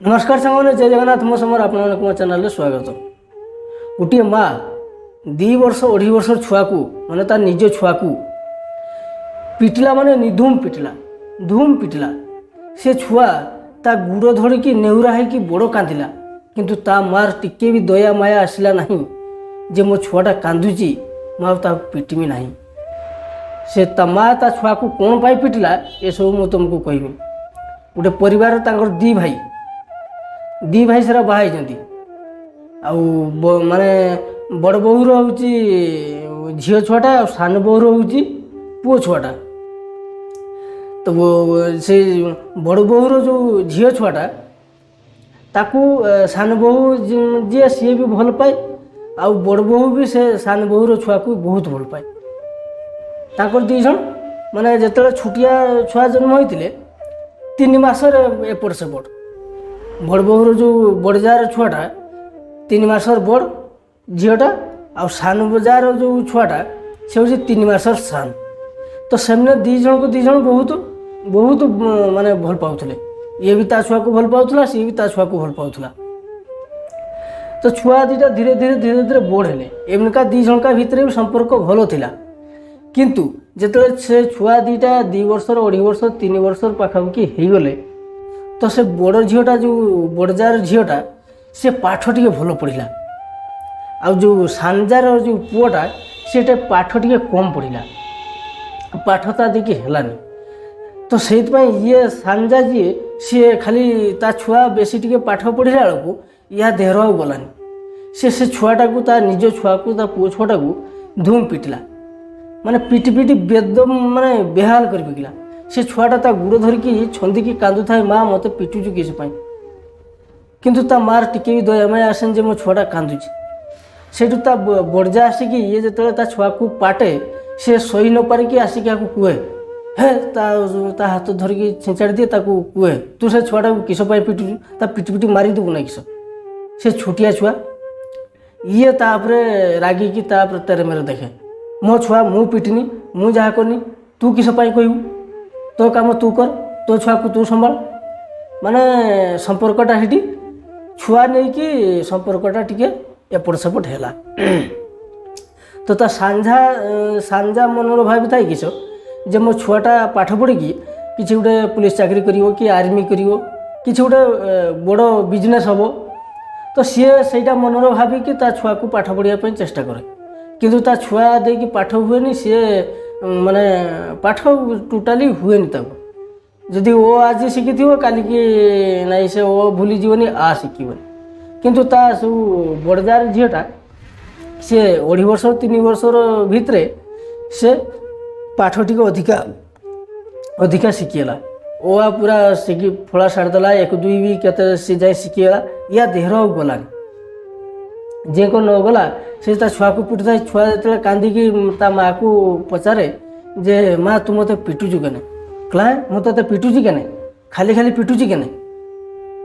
ନମସ୍କାର ସାଙ୍ଗମାନେ, ଜୟ ଜଗନ୍ନାଥ। ମୁଁ ସମର, ଆପଣମାନଙ୍କୁ ମୋ ଚ୍ୟାନେଲରେ ସ୍ୱାଗତ। ଗୋଟିଏ ମା 2 ବର୍ଷ 2.5 ବର୍ଷର ଛୁଆକୁ, ମାନେ ତା ନିଜ ଛୁଆକୁ ପିଟିଲା, ମାନେ ନିଧୁମ ପିଟିଲା, ଧୁମ୍ ପିଟିଲା। ସେ ଛୁଆ ତା ଗୁଡ଼ ଧରିକି ନେହୁରା ହେଇକି ବଡ଼ କାନ୍ଦିଲା, କିନ୍ତୁ ତା ମାର ଟିକେ ବି ଦୟା ମାୟା ଆସିଲା ନାହିଁ ଯେ ମୋ ଛୁଆଟା କାନ୍ଦୁଛି, ମୁଁ ଆଉ ତାକୁ ପିଟିବି ନାହିଁ। ସେ ତା ମା ତା ଛୁଆକୁ କ'ଣ ପାଇଁ ପିଟିଲା, ଏସବୁ ମୁଁ ତୁମକୁ କହିବି। ଗୋଟେ ପରିବାର, ତାଙ୍କର ଦୁଇ ଭାଇ, ଦୁଇ ଭାଇ ସାରା ବାହା ହେଇଛନ୍ତି। ଆଉ ମାନେ ବଡ଼ ବୋହୂର ହେଉଛି ଝିଅ ଛୁଆଟା ଆଉ ସାନ ବୋହୂର ହେଉଛି ପୁଅ ଛୁଆଟା। ତ ସେ ବଡ଼ ବୋହୂର ଯେଉଁ ଝିଅ ଛୁଆଟା, ତାକୁ ସାନ ବୋହୂ ଯିଏ, ସିଏ ବି ଭଲ ପାଏ ଆଉ ବଡ଼ ବୋହୂ ବି ସେ ସାନ ବୋହୂର ଛୁଆକୁ ବହୁତ ଭଲ ପାଏ। ତାଙ୍କର ଦୁଇ ଜଣ ମାନେ ଯେତେବେଳେ ଛୋଟିଆ ଛୁଆ ଜନ୍ମ ହୋଇଥିଲେ, 3 ମାସରେ ଏପଟ ସେପଟ। ବଡ଼ ବୋହୂର ଯେଉଁ ବଡ଼ ଯାଆର ଛୁଆଟା 3 ମାସର ବଡ଼ ଝିଅଟା ଆଉ ସାନ ଯାଆର ଯେଉଁ ଛୁଆଟା, ସେ ହେଉଛି 3 ମାସର ସାନ। ତ ସେମାନେ ଦୁଇ ଜଣକୁ ଦୁଇ ଜଣ ବହୁତ ବହୁତ ମାନେ ଭଲ ପାଉଥିଲେ। ଇଏ ବି ତା ଛୁଆକୁ ଭଲ ପାଉଥିଲା, ସିଏ ବି ତା ଛୁଆକୁ ଭଲ ପାଉଥିଲା। ତ ଛୁଆ ଦୁଇଟା ଧୀରେ ଧୀରେ ଧୀରେ ଧୀରେ ବଡ଼ ହେଲେ। ଏମିତିକା ଦୁଇ ଜଣଙ୍କ ଭିତରେ ବି ସମ୍ପର୍କ ଭଲ ଥିଲା। କିନ୍ତୁ ଯେତେବେଳେ ସେ ଛୁଆ ଦୁଇଟା 2 ବର୍ଷର, 2.5 ବର୍ଷ, 3 ବର୍ଷର ପାଖାପାଖି ହେଇଗଲେ, ତ ସେ ବଡ଼ ଝିଅଟା, ଯେଉଁ ବଡ଼ ଯାଆର ଝିଅଟା, ସେ ପାଠ ଟିକେ ଭଲ ପଢ଼ିଲା ଆଉ ଯେଉଁ ସାନଯାର ଯେଉଁ ପୁଅଟା, ସେଟା ପାଠ ଟିକେ କମ୍ ପଢ଼ିଲା। ପାଠ ତା ଦେଇକି ହେଲାନି। ତ ସେଇଥିପାଇଁ ଇଏ ସାନଜା ଯିଏ, ସିଏ ଖାଲି ତା ଛୁଆ ବେଶୀ ଟିକେ ପାଠ ପଢ଼ିଲା ବେଳକୁ ୟା ଦେହର ଆଉ ଗଲାନି। ସେ ସେ ଛୁଆଟାକୁ, ତା ନିଜ ଛୁଆକୁ, ତା ପୁଅ ଛୁଆଟାକୁ ଧୁମ୍ ପିଟିଲା। ମାନେ ପିଟି ପିଟି ବେଦମ ମାନେ ବେହାଲ କରି ପକେଇଲା। ସେ ଛୁଆଟା ତା ଗୁଡ଼ ଧରିକି ଛନ୍ଦିକି କାନ୍ଦୁଥାଏ, "ମା, ମୋତେ ପିଟୁଛୁ କିସ ପାଇଁ?" କିନ୍ତୁ ତା ମାର ଟିକେ ବି ଦୟା ମାୟା ଆସେନି ଯେ ମୋ ଛୁଆଟା କାନ୍ଦୁଛି। ସେଇଠୁ ତା ବଡ଼ଜା ଆସିକି, ଇଏ ଯେତେବେଳେ ତା ଛୁଆକୁ ପାଟେ, ସେ ସହି ନ ପାରିକି ଆସିକି ଆକୁ କୁହେ, ହେ ତା ତା ହାତ ଧରିକି ଛିଞ୍ଚାଡ଼ି ଦିଏ। ତାକୁ କୁହେ, "ତୁ ସେ ଛୁଆଟାକୁ କିସ ପାଇଁ ପିଟୁଛୁ? ତା ପିଟି ପିଟି ମାରିଦେବୁ ନା କିସ? ସେ ଛୋଟିଆ ଛୁଆ।" ଇଏ ତାପରେ ରାଗିକି ତାପରେ ତେରେ ମେରେ ଦେଖେ, ମୋ ଛୁଆ ମୁଁ ପିଟିନି, ମୁଁ ଯାହା କରିନି, ତୁ କିସ ପାଇଁ କହିବୁ? ତୋ କାମ ତୁ କର, ତୋ ଛୁଆକୁ ତୁ ସମ୍ଭାଳ। ମାନେ ସମ୍ପର୍କଟା ସେଠି ଛୁଆ ନେଇକି ସମ୍ପର୍କଟା ଟିକେ ଏପଟ ସେପଟ ହେଲା। ତ ତା ସାନଜା ମନର ଭାବିଥାଏ କିସ ଯେ ମୋ ଛୁଆଟା ପାଠ ପଢ଼ିକି କିଛି ଗୋଟେ ପୁଲିସ ଚାକିରି କରିବ କି ଆର୍ମି କରିବ, କିଛି ଗୋଟେ ବଡ଼ ବିଜନେସ୍ ହେବ। ତ ସିଏ ସେଇଟା ମନର ଭାବିକି ତା ଛୁଆକୁ ପାଠ ପଢ଼ିବା ପାଇଁ ଚେଷ୍ଟା କରେ। କିନ୍ତୁ ତା ଛୁଆ ଦେଇକି ପାଠ ହୁଏନି। ସିଏ ମାନେ ପାଠ ଟୋଟାଲି ହୁଏନି ତାକୁ। ଯଦି ଓ ଆଜି ଶିଖିଥିବ, କାଲିକି ନାଇଁ, ସେ ଓ ଭୁଲିଯିବନି, ଆ ଶିଖିବନି। କିନ୍ତୁ ତା ସବୁ ବଡ଼ଜାର ଝିଅଟା, ସିଏ 2.5 ବର୍ଷ 3 ବର୍ଷର ଭିତରେ ସେ ପାଠ ଟିକେ ଅଧିକା ଅଧିକା ଶିଖିଗଲା। ଓ ଆ ପୁରା ଶିଖି ଫଳା ସାରିଦେଲା। ଏକ ଦୁଇ ବି କେତେ ସେ ଯାଇ ଶିଖିଗଲା। ୟା ଦେହର ଆଉ ଗଲାନି। ଯିଏକ ନ ଗଲା, ସେ ତା ଛୁଆକୁ ପିଟୁଥାଏ। ଛୁଆ ଯେତେବେଳେ କାନ୍ଦିକି ତା ମାଆକୁ ପଚାରେ ଯେ ମା, ତୁ ମୋତେ ପିଟୁଛୁ କେନେ? କହିଲା, "ମୁଁ ତୋତେ ପିଟୁଛି କେନେ? ଖାଲି ଖାଲି ପିଟୁଛି କେନେ?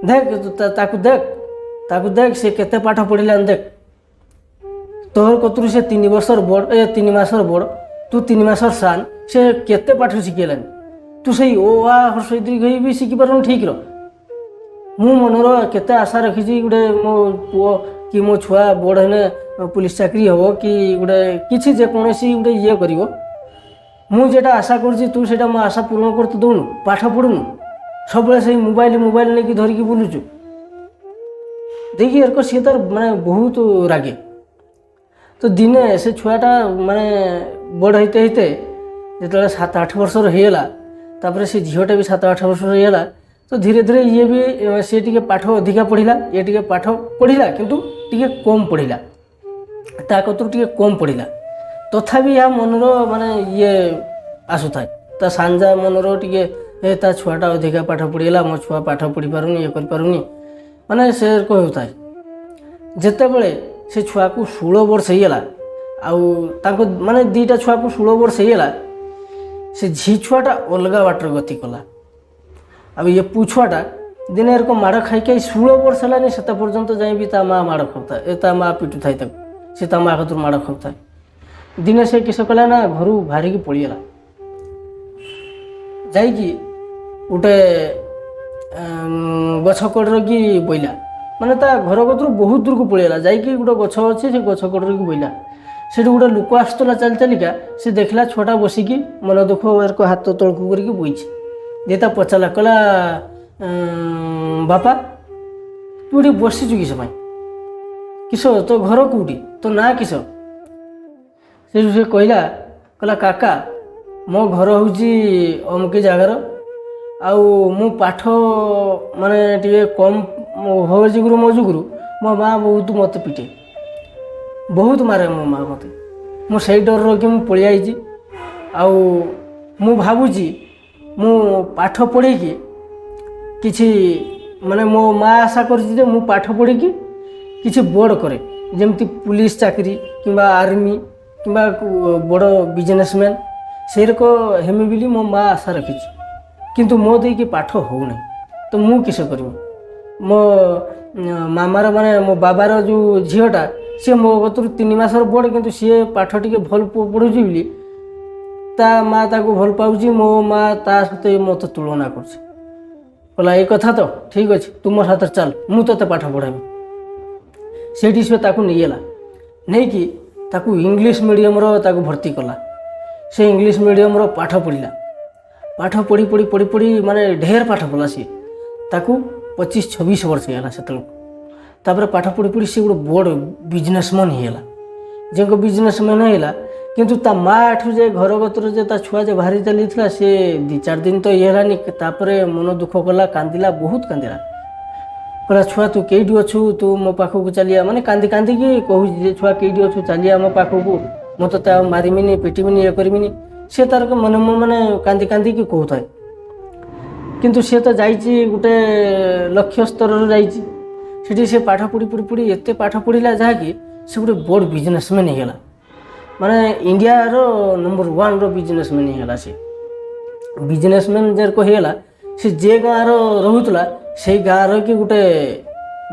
ଦେଖ, ତାକୁ ଦେଖ, ତାକୁ ଦେଖ, ସେ କେତେ ପାଠ ପଢ଼ିଲାନି ଦେଖ। ତୋର କତରୁ ସେ 3 ବର୍ଷର ବଡ଼, ଏ 3 ମାସର ବଡ଼, ତୁ 3 ମାସର ସାନ। ସେ କେତେ ପାଠ ଶିଖିଗଲାନି, ତୁ ସେଇ ଓ ଆ ହର୍ଷଇ ଦୀର୍ଘ ଇ ବି ଶିଖିପାରୁନୁ ଠିକ୍ର। ମୁଁ ମନର କେତେ ଆଶା ରଖିଛି, ଗୋଟେ ମୋ ପୁଅ କି ମୋ ଛୁଆ ବଡ଼ ହେଲେ ପୁଲିସ ଚାକିରି ହେବ କି ଗୋଟେ କିଛି ଯେକୌଣସି ଗୋଟେ ଇଏ କରିବ। ମୁଁ ଯେଟା ଆଶା କରୁଛି, ତୁ ସେଇଟା ମୋ ଆଶା ପୂରଣ କରିତେ ଦେଉନୁ। ପାଠ ପଢ଼ୁନୁ, ସବୁବେଳେ ସେଇ ମୋବାଇଲ ମୋବାଇଲ ନେଇକି ଧରିକି ବୁଲୁଛୁ।" ଦେଇକି ଏରକ ସିଏ ତାର ମାନେ ବହୁତ ରାଗେ। ତ ଦିନେ ସେ ଛୁଆଟା ମାନେ ବଡ଼ ହେଇତେ ହେଇତେ ଯେତେବେଳେ 7-8 ବର୍ଷର ହେଇଗଲା, ତାପରେ ସେ ଝିଅଟା ବି 7-8 ବର୍ଷର ହେଇଗଲା, ତ ଧୀରେ ଧୀରେ ଇଏ ବି ସିଏ ଟିକେ ପାଠ ଅଧିକା ପଢ଼ିଲା। ଇଏ ଟିକେ ପାଠ ପଢ଼ିଲା, କିନ୍ତୁ ଟିକେ କମ୍ ପଢ଼ିଲା, ତା କତରୁ ଟିକେ କମ୍ ପଢ଼ିଲା। ତଥାପି ୟା ମନର ମାନେ ଇଏ ଆସୁଥାଏ, ତା ସାନଜା ମନର ଟିକେ, ଏ ତା ଛୁଆଟା ଅଧିକା ପାଠ ପଢ଼ିଗଲା, ମୋ ଛୁଆ ପାଠ ପଢ଼ିପାରୁନି, ଇଏ କରିପାରୁନି, ମାନେ ସେ କହୁଥାଏ। ଯେତେବେଳେ ସେ ଛୁଆକୁ 16 ବର୍ଷ ହେଇଗଲା ଆଉ ତାଙ୍କ ମାନେ ଦୁଇଟା ଛୁଆକୁ 16 ବର୍ଷ ହେଇଗଲା, ସେ ଝି ଛୁଆଟା ଅଲଗା ବାଟରେ ଗତି କଲା ଆଉ ଇଏ ପୁଅ ଛୁଆଟା ଦିନେ ଏରକମ ମାଡ଼ ଖାଇ ଖାଇ, 16 ବର୍ଷ ହେଲାନି ସେତେ ପର୍ଯ୍ୟନ୍ତ ଯାଇ ବି ତା ମା ମାଡ଼ ଖାଉଥାଏ, ଏ ତା ମା ପିଟୁଥାଏ ତାକୁ, ସେ ତା ମା କତରୁ ମାଡ଼ ଖାଉଥାଏ। ଦିନେ ସେ କିସ କଲା ନା, ଘରୁ ବାହାରିକି ପଳେଇଗଲା। ଯାଇକି ଗୋଟେ ଗଛ କଡ଼ରେ କି ବଇଲା। ମାନେ ତା ଘର କତରୁ ବହୁତ ଦୂରକୁ ପଳେଇଲା, ଯାଇକି ଗୋଟେ ଗଛ ଅଛି, ସେ ଗଛ କଡ଼ରେ କି ବଇଲା। ସେଠି ଗୋଟେ ଲୋକ ଆସୁଥିଲା ଚାଲି ଚାଲିକା। ସେ ଦେଖିଲା ଛୁଆଟା ବସିକି ମନ ଦୁଃଖ ହାତ ତଳକୁ କରିକି ବଇଛି। ଯେ ତା ପଚାରିଲା, କହିଲା, "ବାପା, ତୁ ଏଠି ବସିଛୁ କିସ ପାଇଁ? କିସ, ତୋ ଘର କେଉଁଠି? ତୋ ନାଁ କିସ?" ସେଠୁ ସେ କହିଲା, କହିଲା, "କାକା, ମୋ ଘର ହେଉଛି ଅମକି ଜାଗାର, ଆଉ ମୁଁ ପାଠ ମାନେ ଟିକେ କମ୍ ହେବା ଯୋଗୁରୁ, ମୋ ଯୋଗୁରୁ ମୋ ମା ବହୁତ ମୋତେ ପିଟେ, ବହୁତ ମାରେ ମୋ ମା ମୋତେ। ମୁଁ ସେଇ ଡର ରଖି ମୁଁ ପଳେଇ ଆଇଛି। ଆଉ ମୁଁ ଭାବୁଛି ମୁଁ ପାଠ ପଢ଼ିକି କିଛି, ମାନେ ମୋ ମା ଆଶା କରିଛି ଯେ ମୁଁ ପାଠ ପଢ଼ିକି କିଛି ବଡ଼ କରେ, ଯେମିତି ପୁଲିସ ଚାକିରି କିମ୍ବା ଆର୍ମି କିମ୍ବା ବଡ଼ ବିଜନେସମ୍ୟାନ୍, ସେଇରକ ହେମି ବୋଲି ମୋ ମା ଆଶା ରଖିଛି। କିନ୍ତୁ ମୋ ଦେଇକି ପାଠ ହେଉନାହିଁ, ତ ମୁଁ କିସ କରିବି? ମୋ ମାମାର, ମାନେ ମୋ ବାବାର ଯେଉଁ ଝିଅଟା, ସିଏ ମୋ କତରୁ 3 ମାସର ବଡ଼, କିନ୍ତୁ ସିଏ ପାଠ ଟିକେ ଭଲ ପଢ଼ୁଛି ବୋଲି ତା ମା ତାକୁ ଭଲ ପାଉଛି। ମୋ ମା ତା ସହିତ ମୋତେ ତୁଳନା କରୁଛି।" କହିଲା, "ଏଇ କଥା ତ? ଠିକ୍ ଅଛି, ତୁ ମୋ ସାଥିରେ ଚାଲ, ମୁଁ ତୋତେ ପାଠ ପଢ଼ାଇବି।" ସେଇଠି ସେ ତାକୁ ନେଇଗଲା। ନେଇକି ତାକୁ ଇଂଲିଶ ମିଡ଼ିୟମର ତାକୁ ଭର୍ତ୍ତି କଲା। ସେ ଇଂଲିଶ ମିଡ଼ିୟମର ପାଠ ପଢ଼ିଲା। ପାଠ ପଢ଼ି ପଢ଼ି ପଢ଼ି ପଢ଼ି ମାନେ ଢେର ପାଠ ପଢ଼ିଲା ସିଏ। ତାକୁ 25-26 ବର୍ଷ ହେଇଗଲା ସେତେବେଳକୁ। ତାପରେ ପାଠ ପଢ଼ି ପଢ଼ି ସିଏ ଗୋଟେ ବଡ଼ ବିଜନେସମ୍ୟାନ୍ ହେଇଗଲା। ଯେଉଁ ବିଜନେସମ୍ୟାନ୍ ହେଇଗଲା, କିନ୍ତୁ ତା ମା ଏଠୁ ଯେ ଘର କତରୁ ଯେ ତା ଛୁଆ ଯେ ବାହାରି ଚାଲିଥିଲା, ସେ 2-4 ଦିନ ତ ଇଏ ହେଲାନି। ତାପରେ ମନ ଦୁଃଖ କଲା, କାନ୍ଦିଲା, ବହୁତ କାନ୍ଦିଲା। କହିଲା, "ଛୁଆ, ତୁ କେଇଠି ଅଛୁ? ତୁ ମୋ ପାଖକୁ ଚାଲିଆ।" ମାନେ କାନ୍ଦି କାନ୍ଦିକି କହୁଛି ଯେ, "ଛୁଆ, କେଇଠି ଅଛୁ? ଚାଲିଆ ମୋ ପାଖକୁ, ମୁଁ ତୋତେ ଆଉ ମାରିମିନି, ପିଟିମିନି, ଇଏ କରିମିନି।" ସେ ତାର ମନେ ମନେ କାନ୍ଦି କାନ୍ଦିକି କହୁଥାଏ। କିନ୍ତୁ ସିଏ ତ ଯାଇଛି, ଗୋଟେ ଲକ୍ଷ୍ୟ ସ୍ତରରେ ଯାଇଛି। ସେଠି ସେ ପାଠ ପଢ଼ି ପଢ଼ି ପଢ଼ି ଏତେ ପାଠ ପଢ଼ିଲା, ଯାହାକି ସେ ଗୋଟେ ବଡ଼ ବିଜନେସମ୍ୟାନ୍ ହେଇଗଲା। ମାନେ ଇଣ୍ଡିଆର ନମ୍ବର ୱାନ୍ର ବିଜନେସମ୍ୟାନ୍ ହେଇଗଲା ସେ। ବିଜନେସମ୍ୟାନ୍ ଯେରକ ହେଇଗଲା, ସେ ଯେ ଗାଁର ରହୁଥିଲା, ସେଇ ଗାଁର କି ଗୋଟେ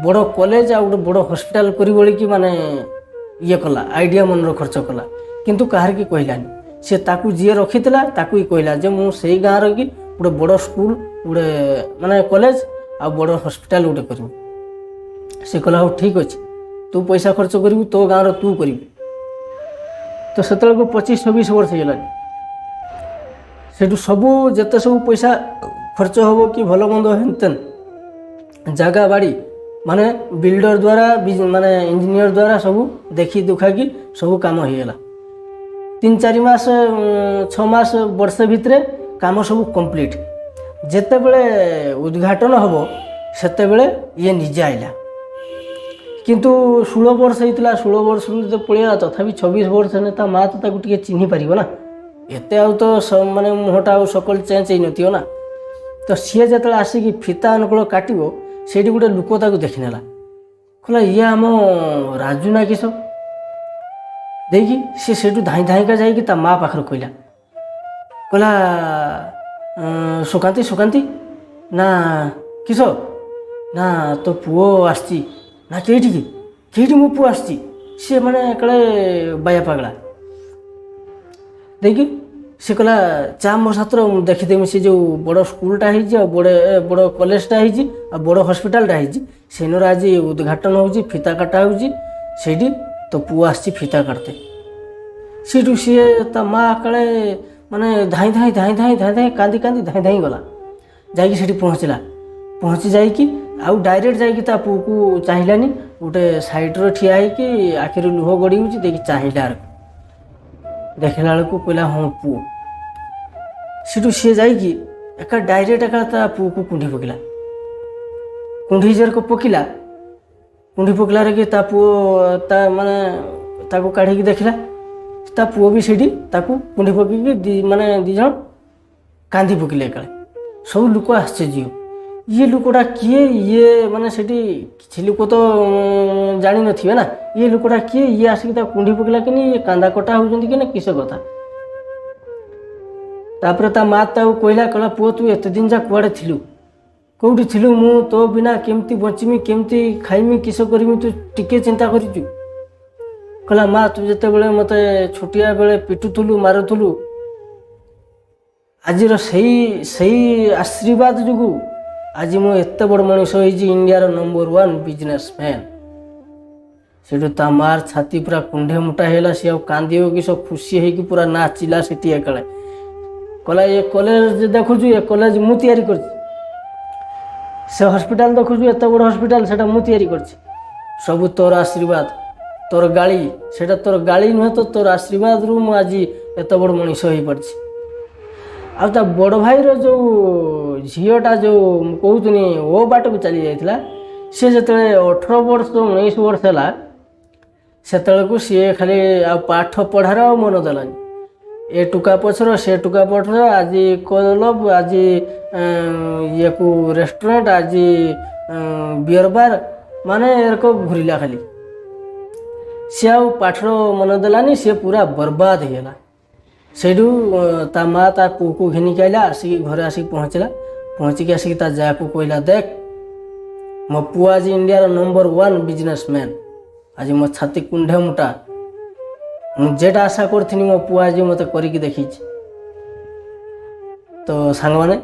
ବଡ଼ କଲେଜ ଆଉ ଗୋଟେ ବଡ଼ ହସ୍ପିଟାଲ କରିବ ବୋଲିକି ମାନେ ଇଏ କଲା, ଆଇଡ଼ିଆ ମନର ଖର୍ଚ୍ଚ କଲା। କିନ୍ତୁ କାହାର କି କହିଲାନି। ସେ ତାକୁ ଯିଏ ରଖିଥିଲା ତାକୁ ହିଁ କହିଲା ଯେ ମୁଁ ସେଇ ଗାଁର କି ଗୋଟେ ବଡ଼ ସ୍କୁଲ, ଗୋଟେ ମାନେ କଲେଜ ଆଉ ବଡ଼ ହସ୍ପିଟାଲ ଗୋଟେ କରିବି। ସେ କହିଲା, "ହଉ, ଠିକ୍ ଅଛି, ତୁ ପଇସା ଖର୍ଚ୍ଚ କରିବୁ, ତୋ ଗାଁର ତୁ କରିବୁ।" ତ ସେତେବେଳକୁ 25-26 ବର୍ଷ ହେଇଗଲାଣି। ସେଠୁ ସବୁ ଯେତେ ସବୁ ପଇସା ଖର୍ଚ୍ଚ ହେବ କି ଭଲ ମନ୍ଦ ହେନ୍ ତେନ୍, ଜାଗା ବାଡ଼ି, ମାନେ ବିଲ୍ଡର ଦ୍ୱାରା, ମାନେ ଇଞ୍ଜିନିୟର ଦ୍ୱାରା ସବୁ ଦେଖି ଦୁଖାକି ସବୁ କାମ ହେଇଗଲା। 3-4 ମାସ, 6 ମାସ, ବର୍ଷେ ଭିତରେ କାମ ସବୁ କମ୍ପ୍ଲିଟ୍। ଯେତେବେଳେ ଉଦ୍ଘାଟନ ହେବ, ସେତେବେଳେ ଇଏ ନିଜେ ଆଇଲା। କିନ୍ତୁ 16 ବର୍ଷ ହେଇଥିଲା। 16 ବର୍ଷରୁ ଯେତେ ପଳେଇଲା, ତଥାପି 26 ବର୍ଷ ହେଲେ ତା ମା ତ ତାକୁ ଟିକେ ଚିହ୍ନି ପାରିବ ନା। ଏତେ ଆଉ ତ ମାନେ ମୁହଁଟା ଆଉ ସକଳ ଚେଞ୍ଜ ହେଇନଥିବ ନା। ତ ସିଏ ଯେତେବେଳେ ଆସିକି ଫିତା ଅନୁକୂଳ କାଟିବ, ସେଇଠି ଗୋଟେ ଲୋକ ତାକୁ ଦେଖିନେଲା। କହିଲା, "ଇଏ ଆମ ରାଜୁ ନା କିସ?" ଦେଇକି ସେ ସେଇଠୁ ଧାଇଁ ଧାଇଁକା ଯାଇକି ତା ମା ପାଖରେ କହିଲା, କହିଲା, "ସୁକାନ୍ତି, ସୁକାନ୍ତି।" ନା, "କିସ?" ନା, "ତୋ ପୁଅ ଆସିଛି।" ନା, "କେଇଠିକି? କେଇଠି ମୋ ପୁଅ ଆସିଛି?" ସିଏ ମାନେ କାଳେ ବାୟା ପାଗଳା ଦେଇକି ସେ କହିଲା, "ଚା ମୋ ସାଥିରେ, ମୁଁ ଦେଖିଦେମି। ସେ ଯେଉଁ ବଡ଼ ସ୍କୁଲଟା ହେଇଛି ଆଉ ବଡ଼ ବଡ଼ କଲେଜଟା ହେଇଛି ଆଉ ବଡ଼ ହସ୍ପିଟାଲଟା ହେଇଛି, ସେଇନର ଆଜି ଉଦ୍ଘାଟନ ହେଉଛି, ଫିତା କାଟା ହେଉଛି, ସେଇଠି ତୋ ପୁଅ ଆସିଛି ଫିତା କାଟତେ।" ସେଇଠୁ ସିଏ ତା ମା କାଳେ ମାନେ ଧାଇଁ ଧାଇଁ ଧାଇଁ ଧାଇଁ ଧାଇଁ ଧାଇଁ, କାନ୍ଦି କାନ୍ଦି ଧାଇଁ ଧାଇଁ ଗଲା। ଯାଇକି ସେଠି ପହଞ୍ଚିଲା। ପହଞ୍ଚି ଯାଇକି ଆଉ ଡାଇରେକ୍ଟ ଯାଇକି ତା ପୁଅକୁ ଚାହିଁଲାନି। ଗୋଟେ ସାଇଡ଼ରେ ଠିଆ ହେଇକି ଆଖିରୁ ଲୁହ ଗଡ଼ି ହେଉଛି ଦେଇକି ଚାହିଁଲା। ଆରକୁ ଦେଖିଲା ବେଳକୁ କହିଲା, "ହଁ, ପୁଅ।" ସେଠୁ ସିଏ ଯାଇକି ଏକା ଡାଇରେକ୍ଟ ଏକା ତା ପୁଅକୁ କୁଣ୍ଢି ପକେଇଲା। କୁଣ୍ଢି ଯେରକ ପକିଲା, କୁଣ୍ଢି ପକିଲାରେ କି ତା ପୁଅ ତା ମାନେ ତାକୁ କାଢ଼ିକି ଦେଖିଲା। ତା ପୁଅ ବି ସେଇଠି ତାକୁ କୁଣ୍ଢି ପକେଇକି ଦି ମାନେ 2 ଜଣ କାନ୍ଦି ପକେଇଲେ ଏକାଳେ। ସବୁ ଲୋକ ଆଶ୍ଚର୍ଯ୍ୟ, ଇଏ ଲୋକଟା କିଏ? ଇଏ ମାନେ ସେଠି କିଛି ଲୋକ ତ ଜାଣିନଥିବେ ନା, ଇଏ ଲୋକଟା କିଏ? ଇଏ ଆସିକି ତାକୁ କୁଣ୍ଢି ପକେଇଲା କିନି, ଇଏ କାନ୍ଦା କଟା ହେଉଛନ୍ତି କି ନା କିସ କଥା? ତାପରେ ତା ମା ତାକୁ କହିଲା, କହିଲା, "ପୁଅ, ତୁ ଏତେ ଦିନ ଯା କୁଆଡ଼େ ଥିଲୁ? କେଉଁଠି ଥିଲୁ? ମୁଁ ତୋ ବିନା କେମିତି ବଞ୍ଚିମି, କେମିତି ଖାଇମି, କିସ କରିମି, ତୁ ଟିକେ ଚିନ୍ତା କରିଛୁ?" କହିଲା, "ମା, ତୁ ଯେତେବେଳେ ମୋତେ ଛୋଟିଆ ବେଳେ ପିଟୁଥିଲୁ, ମାରୁଥିଲୁ, ଆଜିର ସେଇ ସେଇ ଆଶୀର୍ବାଦ ଯୋଗୁଁ ଆଜି ମୁଁ ଏତେ ବଡ଼ ମଣିଷ ହେଇଛି, ଇଣ୍ଡିଆର ନମ୍ବର 1 ବିଜନେସମ୍ୟାନ୍। ସେଠୁ ତା ମାର ଛାତି ପୁରା କୁଣ୍ଢେ ମୁଟା ହେଇଗଲା। ସିଏ ଆଉ କାନ୍ଦିବ କି, ସବୁ ଖୁସି ହେଇକି ପୁରା ନାଚିଲା ସେଠି ଏକାଳେ। କହିଲା, ଏ କଲେଜ ଦେଖୁଛୁ, ଏ କଲେଜ ମୁଁ ତିଆରି କରିଛି। ସେ ହସ୍ପିଟାଲ ଦେଖୁଛୁ, ଏତେ ବଡ଼ ହସ୍ପିଟାଲ, ସେଟା ମୁଁ ତିଆରି କରିଛି। ସବୁ ତୋର ଆଶୀର୍ବାଦ। ତୋର ଗାଳି, ସେଇଟା ତୋର ଗାଳି ନୁହେଁ ତ, ତୋର ଆଶୀର୍ବାଦରୁ ମୁଁ ଆଜି ଏତେ ବଡ଼ ମଣିଷ ହେଇପାରିଛି। ଆଉ ତା ବଡ଼ ଭାଇର ଯେଉଁ ଝିଅଟା, ଯେଉଁ ମୁଁ କହୁଥିନି ଓ ବାଟକୁ ଚାଲି ଯାଇଥିଲା, ସେ ଯେତେବେଳେ 18 ବର୍ଷ, 19 ବର୍ଷ ହେଲା, ସେତେବେଳକୁ ସିଏ ଖାଲି ଆଉ ପାଠ ପଢ଼ାର ଆଉ ମନ ଦେଲାନି। ଏ ଟୁକା ପଛର, ସେ ଟୁକା ପଛର, ଆଜି କ୍ଲବ୍, ଆଜି ଇଏକୁ ରେଷ୍ଟୁରାଣ୍ଟ, ଆଜି ବିୟର ବାର୍, ମାନେ ଏରକ ଘୁରିଲା ଖାଲି। ସିଏ ଆଉ ପାଠର ମନ ଦେଲାନି, ସିଏ ପୁରା ବର୍ବାଦ ହେଇଗଲା। ସେଇଠୁ ତା ମା ତା ପୁଅକୁ ଘେନିକି ଆଇଲା। ଆସିକି ଘରେ ଆସିକି ପହଞ୍ଚିଲା। ପହଞ୍ଚିକି ଆସିକି ତା ଯାଆକୁ କହିଲା, ଦେଖ, ମୋ ପୁଅ ଆଜି ଇଣ୍ଡିଆର ନମ୍ବର 1 ବିଜନେସମ୍ୟାନ୍। ଆଜି ମୋ ଛାତି କୁଣ୍ଢେ ମୁଟା। ମୁଁ ଯେଟା ଆଶା କରିଥିଲି, ମୋ ପୁଅ ଆଜି ମୋତେ କରିକି ଦେଖେଇଛି। ତ ସାଙ୍ଗମାନେ,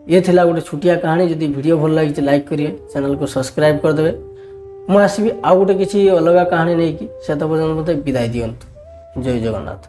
ଇଏ ଥିଲା ଗୋଟେ ଛୋଟିଆ କାହାଣୀ। ଯଦି ଭିଡ଼ିଓ ଭଲ ଲାଗିଛି, ଲାଇକ୍ କରିବେ, ଚ୍ୟାନେଲକୁ ସବସ୍କ୍ରାଇବ୍ କରିଦେବେ। ମୁଁ ଆସିବି ଆଉ ଗୋଟେ କିଛି ଅଲଗା କାହାଣୀ ନେଇକି। ସେତେ ପର୍ଯ୍ୟନ୍ତ ମୋତେ ବିଦାୟ ଦିଅନ୍ତୁ। ଜୟ ଜଗନ୍ନାଥ।